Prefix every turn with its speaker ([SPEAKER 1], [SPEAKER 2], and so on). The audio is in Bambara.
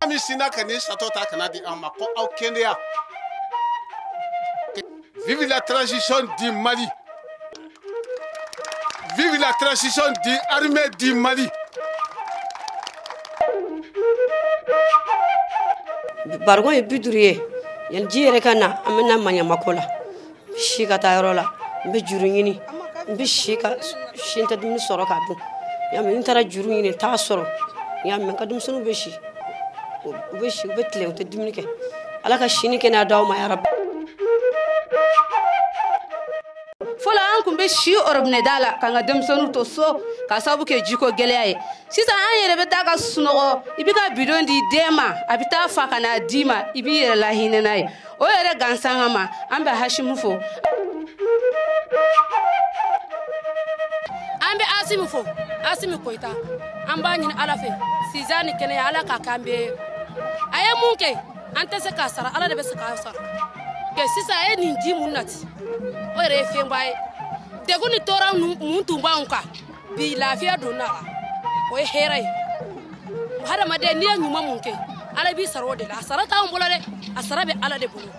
[SPEAKER 1] Min sinna ka nin satɔ ta ka na di an ma ko aw kɛnɛya. Vive la transition du Mali. Vive la transition du armée du Mali.
[SPEAKER 2] Barikon ye 50 ye. Yanni ji yɛrɛ ka na, an bɛ na maɲamako la. Si ka taa yɔrɔ la, n bɛ juru ɲini. N bɛ si ka si n tɛ dumuni sɔrɔ k'a dun. Y'a mɛn, n taara juru ɲini, n t'a sɔrɔ. Y'a mɛn, n ka denmisɛnninw bɛ si. U bɛ si, u bɛ tilen, u tɛ dumuni kɛ. Ala ka sini kɛnɛya d'aw ma yarabi.
[SPEAKER 3] Fɔlɔ an kun bɛ si robinet da la k'an ka denmisɛnninw to so k'a sababu kɛ jiko gɛlɛya ye. Sisan an yɛrɛ bɛ taa ka sunɔgɔ, i bɛ ka bidon di den ma, a bɛ taa fa ka n'a d'i ma, i b'i yɛrɛ lahinɛ n'a ye. O yɛrɛ gansan kama, an bɛ Hasimu fo.
[SPEAKER 4] An bɛ Asimi fo, Asimi Koyita. An b'a ɲini Ala fɛ, sisan ni kɛnɛya, Ala k'a k'an bɛɛ ye. A ye mun kɛ, an tɛ se k'a sara, Ala de bɛ se k'a sara. Kɛ sisan a ye nin ji mun nati, o yɛrɛ ye fɛnba ye. Degun ni tɔɔrɔ mun tun b'anw kan, bi lafiya donna a la, o ye hɛrɛ ye. Hadamaden, n'i ye ɲuman mun kɛ, Ala b'i sara o de la. A sara t'anw bolo dɛ, a sara bɛ Ala de bolo.